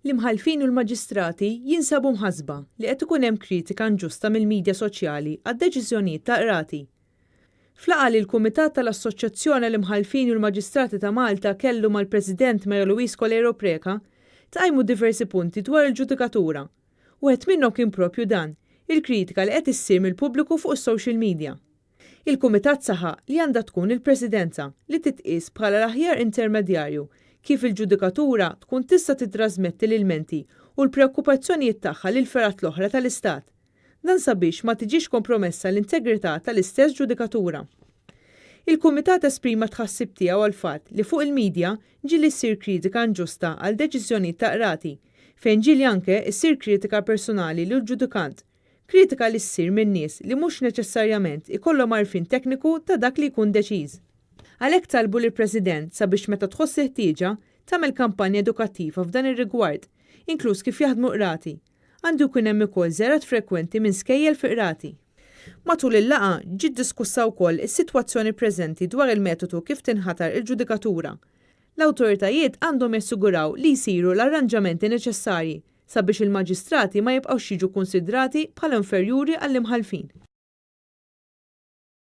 L-Imħallfin u l-Maġistrati jinsabu mħassba li qed ikun hemm kritika inġusta mill-midja soċjali għad-deċiżjonijiet tal-Qrati. F'laqgħa li l-Kumitat tal-Assoċjazzjoni għall-Imħallfin u l-Maġistrati ta' Malta kellu mal-President Mary Louise Coleiro Preca, tqajmu diversi punti dwar il-ġudikatura. Wieħed minnhom kien proprju dan, il-kritika li qed issir mill-pubbliku fuq is-social media. Il-Kumitat saħaq li għandha tkun il-Presidenza li titqies bħala l-aħjar intermedjarju kif il-ġudikatura tkun tista' tittrażmetti l-ilmenti u l-preokkupazzjonijiet tagħha lill-fergħat l-oħra tal-Istat. Dan sabiex ma tiġix kompromessa l-integrità tal-istess ġudikatura. Il-Kumitat esprima t-tħassib tiegħu għall-fatt li fuq il-media ġieli ssir kritika inġusta għal deċiżjonijiet ta' qrati, fejn ġieli anke ssir kritika personali lill-ġudikant Kritika li ssir minn nies li mhux neċessarjament ikollhom għarfien tekniku ta' dak li jkun deċiż. Għalhekk talbu lill-President sabiex meta tħoss il-ħtieġa, tagħmel kampanja edukattiva f'dan ir-rigward, inkluż kif jaħdmu l-qrati. Għandu jkun hemm ukoll żjarat frekwenti minn skejjel fi qrati. Matul il-laqgħa ġiet diskussa wkoll is-sitwazzjoni preżenti dwar il-metodu kif tinħatar il-ġudikatura. L-awtoritajiet għandhom jassiguraw li jsiru l-arranġamenti neċessarji sabiex il-maġistrati ma jibqgħux jiġu kkunsidrati bħala inferjuri għall-imħallfin.